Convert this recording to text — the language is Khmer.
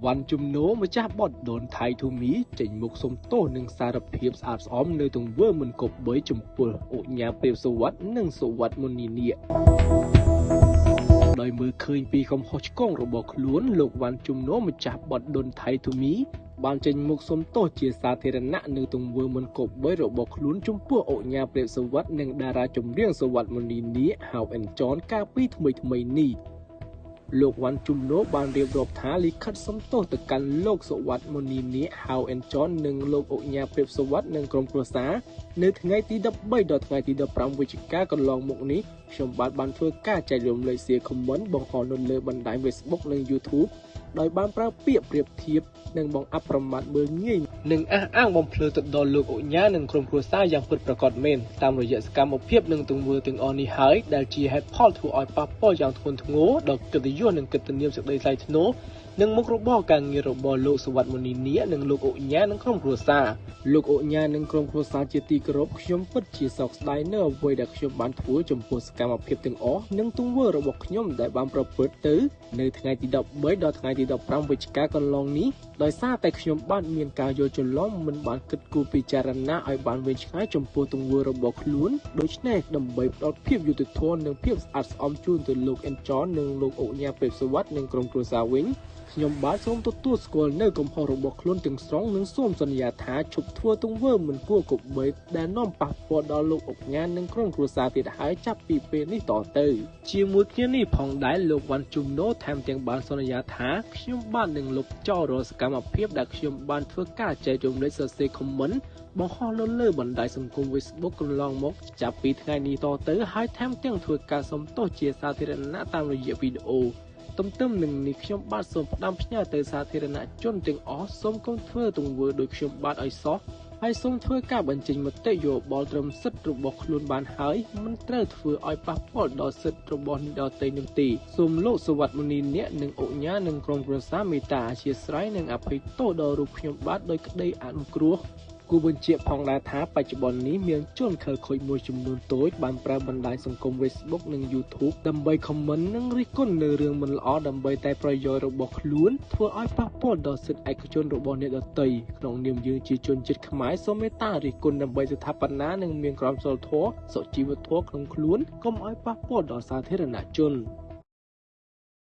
វ៉ាន់ជំនោម្ចាស់បទ Don't Tie to Me ចេញមុខសុំទោសនិងសារភាពស្អាតស្អំនៅទង្វើមិនគប្បីចំពោះឧកញ៉ាព្រាបសុវត្ថិនិងសុវត្ថិមុនីនាគដោយមើលឃើញពីកំហុសឆ្គងរបស់ខ្លួនលោកវ៉ាន់ជំនោម្ចាស់បទ Don't Tie to Me បានចេញមុខសុំទោសជាសាធារណៈនៅទង្វើមិនគប្បីរបស់ខ្លួនចំពោះឧកញ៉ាព្រាបសុវត្ថិនិងតារាចម្រៀងសុវត្ថិមុនីនាគហៅអិនចនកាលពីថ្មីៗនេះលោកវ៉ាន់ជំនោបានរៀបរាប់ថាលិខិតសុំទោសទៅកាន់លោកសុវត្ថិមុនីនាគហៅអិនចននិងលោកឧកញ៉ាព្រាបសុវត្ថិនិងក្រុមគ្រួសារនៅថ្ងៃទី13ដល់ថ្ងៃទី15វិច្ឆិកាកន្លងមកនេះខ្ញុំបាទបានធ្វើការចែករំលែកសៀខមមិនបង្ហោះនៅលើបណ្ដាញ Facebook និង YouTube ដោយបានប្រើពាក្យប្រៀបធៀបនិងបង្អាប់ប្រមាថមើលងាយនិងអះអាងបំភ្លឺទៅដល់លោកឧកញ៉ានិងក្រុមគ្រួសារយ៉ាងពិតប្រាកដមែនតាមរយៈសកម្មភាពនិងទង្វើទាំងអស់នេះហើយដែលជាហេតុផលធ្វើឲ្យប៉ះពាល់យ៉ាងធ្ងន់ធ្ងរដល់កិត្តិយសនិងកិត្តិនាមសេចក្តីថ្លៃថ្នូរនិងមុខរបរការងាររបស់លោកសុវត្ថិមុនីនាគនិងលោកឧកញ៉ានិងក្រុមគ្រួសារលោកឧកញ៉ានិងក្រុមគ្រួសារជាទីគោរពខ្ញុំពិតជាសោកស្ដាយនៅអ្វីដែលខ្ញុំបានធ្វើចំពោះសកម្មភាពទាំងអស់និងទង្វើរបស់ខ្ញុំដែលបានប្រព្រឹត្តទៅនៅថ្ងៃទី13ដល់ថ្ងៃទី15វិច្ឆិកាកន្លងនេះដោយសារតែខ្ញុំបានមានការយល់ច្រឡំមិនបានគិតគូរពិចារណាឲ្យបានវែងឆ្ងាយចំពោះទង្វើរបស់ខ្លួនដូច្នេះដើម្បីផ្ដល់ភាពយុត្តិធម៌និងភាពស្អាតស្អំជូនទៅលោកអិនចននិងលោកឧកញ៉ាពេបសុវត្ថិនិងក្រុមគ្រួសារវិញខ្ញុំបាទសូមទទួលស្គាល់នៅកំហុសរបស់ខ្លួនទាំងស្រុងនិងសូមសន្យាថាឈប់ធ្វើទង្វើមិនគួរគប្បីដែលនាំប៉ះពាល់ដល់លោកឧកញ៉ានិងក្រុមគ្រួសារទៀតហើយចាប់ពីពេលនេះតទៅជាមួយគ្នានេះផងដែរលោកវ៉ាន់ជំនោថែមទាំងបានសន្យាថាខ្ញុំបាទនឹងលុបចោលរាល់សកម្មភាពដែលខ្ញុំបានធ្វើការចែករំលែកសរសេរខមមិនបង្ហោះនៅលើបណ្ដាញសង្គម Facebook កន្លងមកចាប់ពីថ្ងៃនេះតទៅហើយថែមទាំងធ្វើការសុំទោសជាសាធារណៈតាមរយៈវីដេអូទន្ទឹមនឹងនេះខ្ញុំបាទសូមផ្ដាំផ្ញើទៅសាធារណជនទាំងអស់សូមកុំធ្វើទង្វើដោយខ្ញុំបាទឲ្យសោះហើយសូមធ្វើការបញ្ចេញមតិយោបល់ត្រឹមសិទ្ធិរបស់ខ្លួនបានហើយមិនត្រូវធ្វើឲ្យប៉ះពាល់ដល់សិទ្ធិរបស់អ្នកដទៃនោះទេសូមលោកសុវត្ថិមុនីនាគនិងឧកញ៉ានិងក្រុមគ្រួសារមេត្តាអធ្យាស្រ័យនិងអភ័យទោសដល់រូបខ្ញុំបាទដោយក្តីអនុគ្រោះគូបញ្ជាក់ផងដែរថាបច្ចុប្បន្ននេះមានជនខិលខូចមួយចំនួនតូចបានប្រើបណ្ដាញសង្គម Facebook និង YouTube ដើម្បីខមមិននិងរិះគន់នៅរឿងមិនល្អដើម្បីតែប្រយោជន៍របស់ខ្លួនធ្វើឲ្យប៉ះពាល់ដល់សិទ្ធិឯកជនរបស់អ្នកដទៃក្នុងនាមយើងជាជនជាតិខ្មែរសូមមេត្តារិះគន់ដើម្បីស្ថាបនានិងមានក្រមសីលធម៌សុជីវធម៌ក្នុងខ្លួនកុំឲ្យប៉ះពាល់ដល់សាធារណជន។